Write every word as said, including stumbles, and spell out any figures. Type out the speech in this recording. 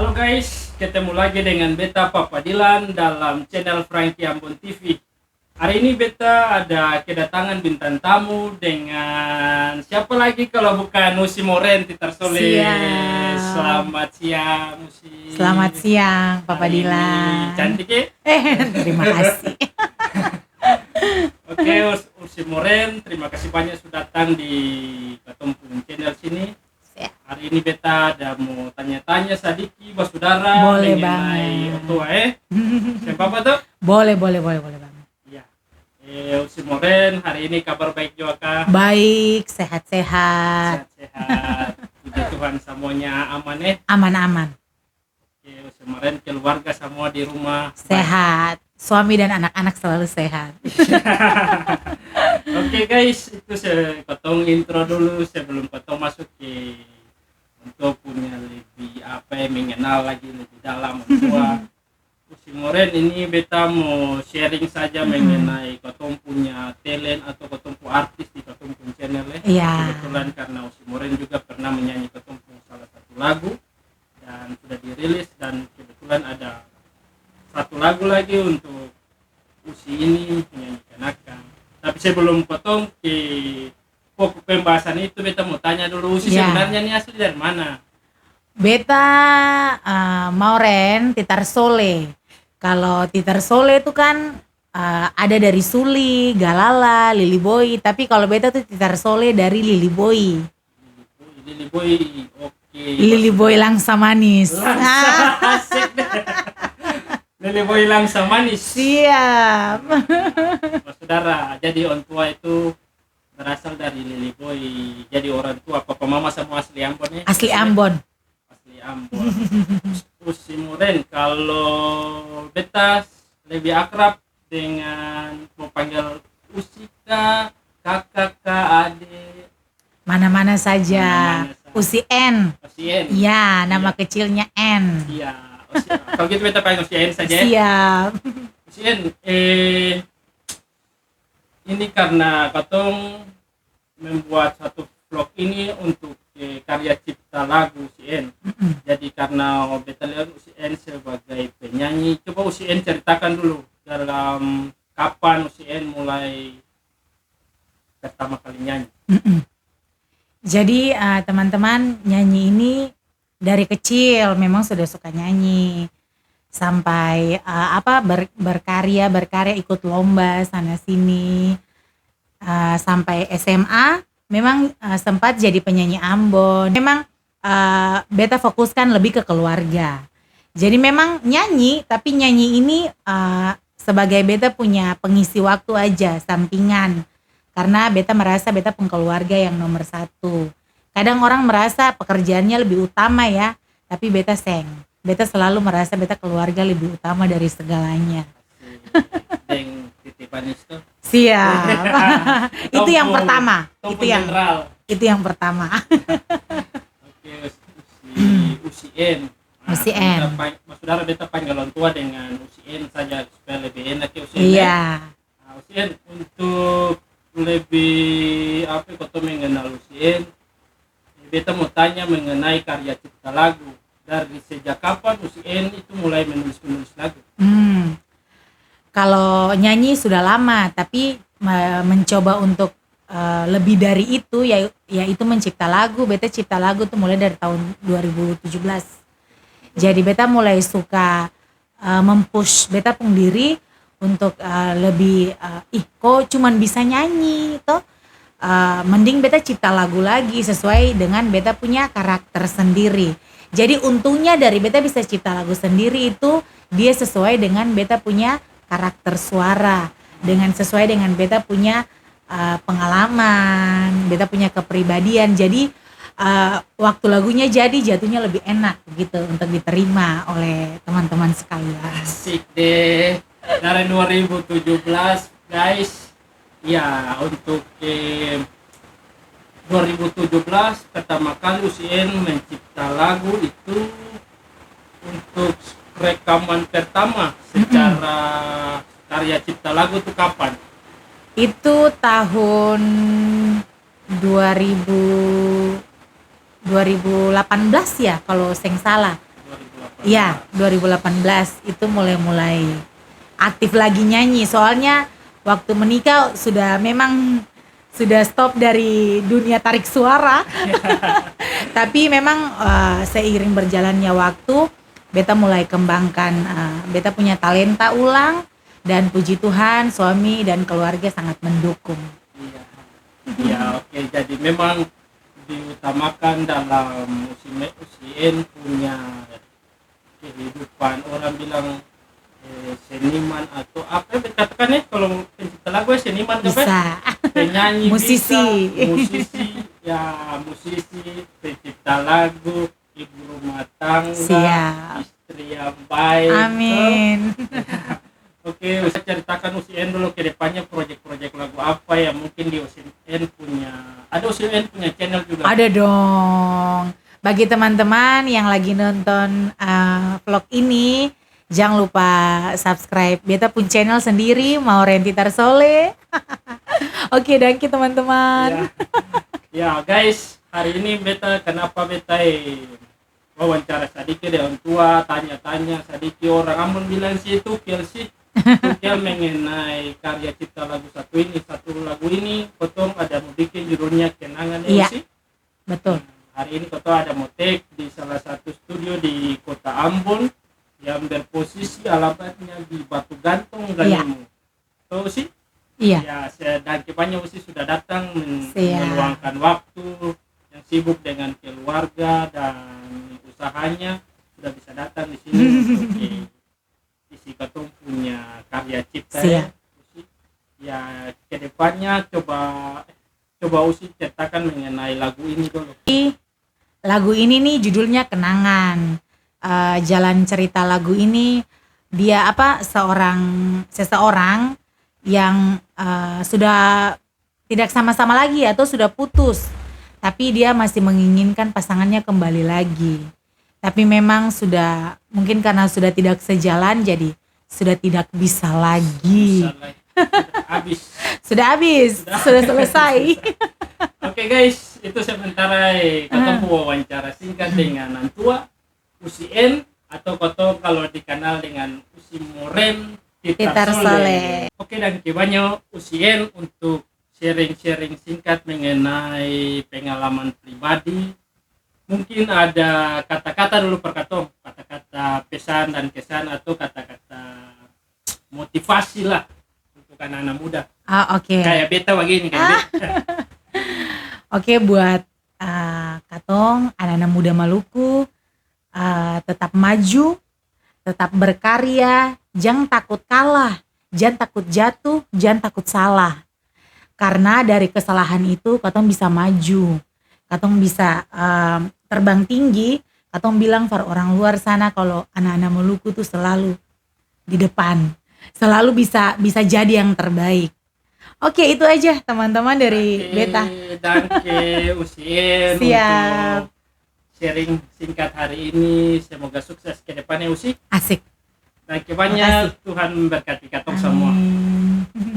Halo guys, ketemu lagi dengan beta Papa Dilan dalam channel Frankie Ambon T V. Hari ini beta ada kedatangan bintang tamu dengan siapa lagi kalau bukan Usi Moren Titar Sole. Siap. Selamat siang, Usi. Selamat siang, Papa Dilan. Hari ini cantik, ya? Eh, terima kasih. Oke, Us-, Usi Moren, terima kasih banyak sudah datang di katong pung channel sini. Siap. Hari ini beta ada mo tanya-tanya sadiki basudara mengenai otua, eh. Boleh, Bang. Seng papa to? Boleh, boleh, boleh, boleh, Bang. Iya. Eh, Usi Moren, hari ini kabar baik jua ka? Baik, sehat-sehat. Sehat-sehat. Puji Tuhan, semuanya aman, eh? Aman-aman. Oke, Usi Moren, keluarga samua di rumah baik? Sehat. Suami dan anak-anak selalu sehat. Oke, guys, itu se-, katong intro dulu sebelum katong masuk ke untuk punya lebih, apa ya, mengenal lagi lebih dalam orang tua. Usi Moren, ini beta mo sharing saja mengenai katong punya talent atau katong pung artis di katong pung channel, ya. Iya. Kebetulan karena Usi Moren juga pernah menyanyi katong pung salah satu lagu dan sudah dirilis, dan kebetulan ada satu lagu lagi untuk Usi ini menyanyi kanakan. Tapi sebelum potong ke pokok pembahasan itu, beta mau tanya dulu, Usi sebenarnya ni asli dari mana? Beta, eh, Moren, Titar Sole. Kalau Titar Sole itu kan, eh, ada dari Suli, Galala, Liliboi. Tapi kalau beta tuh Titar Sole dari Liliboi. Liliboi, oke. Liliboi Langsa Manis. Langsa, asik deh. Liliboi Langsa Manis. Siap. Nah, saudara, jadi orang tua itu berasal dari Liliboi. Jadi orang tua, papa mama semua asli Ambon, ya? Asli Ambon. Asli Ambon. Usi Moren, kalau beta lebih akrab dengan mau panggil Usi ka, kaka ka, ade? Mana-mana saja. Mana-mana saja. Usi N. Usi N. Iya, nama kecilnya N. Iya. Usi, kalau gitu beta panggil Usi N saja, ya. Siap. Usi N, eh, ini karena katong membuat satu vlog ini untuk, eh, karya cipta lagu Usi N. Mm-mm. Jadi karena beta lihat Usi N sebagai penyanyi, coba Usi N ceritakan dulu dalam kapan Usi N mulai pertama kali nyanyi. Mm-mm. Jadi, eh, teman-teman, nyanyi ini dari kecil memang sudah suka nyanyi. Sampai, eh, apa, ber-, berkarya, berkarya, ikut lomba sana sini. Eh, sampai S M A memang, eh, sempat jadi penyanyi Ambon. Memang, eh, beta fokuskan lebih ke keluarga. Jadi memang nyanyi, tapi nyanyi ini, eh, sebagai beta punya pengisi waktu aja, sampingan. Karena beta merasa beta pung keluarga yang nomor satu. Kadang orang merasa pekerjaannya lebih utama ya, tapi beta seng. Beta selalu merasa beta keluarga lebih utama dari segalanya. Deng titipan itu. Siap. Itu yang pertama. Itu yang, itu yang pertama. Oke, Usi, Usi N. Nah, Usi N. Beta pang-, saudara beta panggil orang tua dengan Usi N saja supaya lebih enak ya, Usi N, ya. Iya. Nah, Usi N, untuk lebih, apa, kotong mengenal Usi N, beta mau tanya mengenai karya cipta lagu. Dari sejak kapan Usi N itu mulai menulis-menulis lagu? Hmm. Kalau nyanyi sudah lama, tapi me-, mencoba untuk, eh, lebih dari itu, ya, yaitu mencipta lagu. Beta cipta lagu tuh mulai dari tahun dua ribu tujuh belas. Jadi beta mulai suka, eh, mem-push beta pung diri untuk, eh, lebih, eh, "Ih, ko cuman bisa nyanyi, toh? Eh, mending beta cipta lagu lagi sesuai dengan beta punya karakter sendiri." Jadi untungnya dari beta bisa cipta lagu sendiri itu, dia sesuai dengan beta punya karakter suara, dengan, sesuai dengan beta punya, eh, pengalaman, beta punya kepribadian. Jadi, eh, waktu lagunya jadi, jatuhnya lebih enak gitu untuk diterima oleh teman-teman sekalian. Asik deh. Dari dua ribu tujuh belas, guys. Ya, untuk, eh, dua ribu tujuh belas pertama kali Usi N mencipta lagu itu untuk rekaman pertama secara karya cipta lagu itu kapan? Itu tahun dua ribu, dua ribu delapan belas ya, kalau seng salah. Dua ribu delapan belas. Iya, dua ribu delapan belas itu mulai-mulai aktif lagi nyanyi. Soalnya waktu menikah sudah memang sudah stop dari dunia tarik suara. Tapi memang, eh, seiring berjalannya waktu, beta mulai kembangkan, eh, beta punya talenta ulang, dan puji Tuhan, suami dan keluarga sangat mendukung. Iya. Iya, oke. Jadi memang diutamakan dalam Usi Me-, Usi En punya kehidupan. Orang bilang, eh, seniman atau apa ya, katakan ya, kalau pencipta lagu ya seniman, apa ya? Bisa. Penyanyi. Musisi. Bisa, musisi, ya, musisi, pencipta lagu, ibu rumah tangga, siap, istri yang baik. Amin. Oke, Usi ceritakan Usi En dulu ke depannya proyek-proyek lagu apa yang mungkin di Usi En punya. Ada Usi En punya channel juga? Ada dong. Bagi teman-teman yang lagi nonton, eh, vlog ini, jangan lupa subscribe beta pung channel sendiri, Maureen Titar Sole. Oke, danke teman-teman. Ya. Ya, guys, hari ini beta, kenapa beta, eh, wawancara sadiki deng orang tua, tanya-tanya sadiki orang Ambon bilang si tukel si, tukel mengenai karya cipta lagu satu ini, satu lagu ini, kotong ada mo bikin judulnya Kenangan, ya, Usi? Iya, betul. Hari ini kotong ada mo take di salah satu studio di kota Ambon yang berposisi alamatnya di Batu Gantong, iya, Galemo. To, Usi? Iya. Ya, se-, danke banya Usi sudah datang men-, siap, meluangkan waktu yang sibuk dengan keluarga dan usahanya, sudah bisa datang di sini untuk, eh, isi katong punya karya cipta, ya, siap, Usi. Ya, ke depannya coba, coba Usi ceritakan mengenai lagu ini dulu. Lagu ini nih judulnya Kenangan. Eh, jalan cerita lagu ini, dia apa, seorang, seseorang yang, eh, sudah tidak sama-sama lagi atau sudah putus. Tapi dia masih menginginkan pasangannya kembali lagi. Tapi memang sudah, mungkin karena sudah tidak sejalan, jadi sudah tidak bisa lagi. Bisa lagi. Sudah habis. Sudah habis. Sudah. Sudah selesai. Oke, guys, itu sementara, eh, katong, ah, pung wawancara singkat dengan nantua, Usi En, atau katong kalau dikenal dengan Usi Moren Titar, Titar Sole. Sole. Oke, danke banya Usi En untuk sharing-sharing singkat mengenai pengalaman pribadi. Mungkin ada kata-kata dulu par katong, kata-kata pesan dan kesan atau kata-kata motivasi lah untuk anak-anak muda. Ah, oke. Kayak beta begini, kayak, ah, beta. Oke, buat, ah, katong anak-anak muda Maluku, ah, tetap maju, tetap berkarya, jang takut kalah, jang takut jatuh, jang takut salah. Karna dari kesalahan itu katong bisa maju, katong bisa, eee, terbang tinggi, katong bilang par orang luar sana kalo ana-ana Maluku tuh selalu di depan, selalu bisa, bisa jadi yang terbaik. Oke, itu aja teman-teman dari beta. Oke, danke, Usi En, siap, untuk sharing singkat hari ini. Semoga sukses ke depannya, Usi. Asik. Danke banya. Makasih. Tuhan memberkati katong semua. Amin.